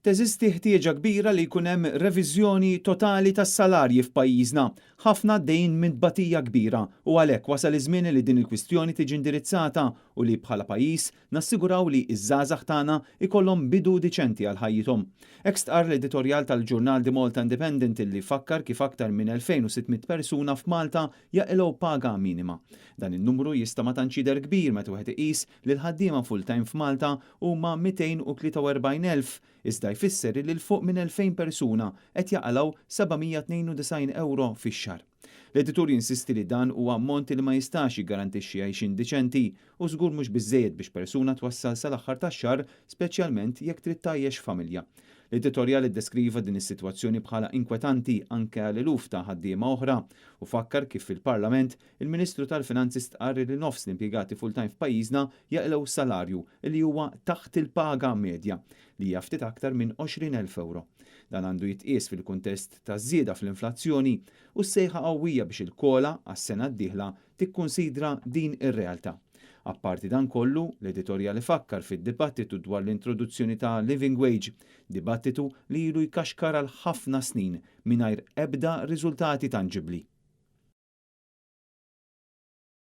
Teżisti ħtieġa kbira li jkun hemm reviżjoni totali tas-salarji f'pajjiżna. Ħafna għaddejjin minn tbatija kbira u għalhekk wasal iż-żmien li din il-kwistjoni tiġi indirizzata u li bħala pajjiż nassiguraw li ż-żgħażagħ tagħna jkollhom bidu diċenti għal ħajjithom. Hekk stqarr l-editorjal tal-ġurnal The Malta Independent illi fakkar kif aktar minn 2,600 persuna f'Malta jaqilgħu paga minima. Dan in-numru jista' ma tantx jidher kbir meta wieħed iqis li l-ħaddiema full-time f'Malta huma 243,000, iżda jfisser li 'l fuq minn 2,000 persuna qed jaqalgħu 792 ewro fix-xahar. L-editur jinsisti li dan huwa ammont li ma jistax jiggarantixxi għajxien diċenti u żgur mhux biżżejjed biex persuna twassal sal-aħħar tax-xahar speċjalment jekk trid tgħajjex familja. L-editorjal iddeskriva din is-sitwazzjoni bħala inkwetanti anke għal eluf ta' ħaddiema oħra u fakkar kif fil-Parlament il-Ministru tal-Finanzi stqarr li nofs l-impjegati full-time f'pajjiżna jaqilgħu salarju li huwa taħt il-paga medja, li hija ftit aktar minn 20,000 ewro. Dan għandu jitqies fil-kuntest ta' żieda fl-inflazzjoni u s-sejħa qawwija biex il-COLA għas-sena d-dieħla tikkunsidra din ir-realtà. Apparti dan kollu, l-editorjal ifakkar fid-dibattitu dwar l-introduzzjoni ta' living wage, dibattitu li ilu jkaxkar għal ħafna snin mingħajr ebda riżultati tanġibbli.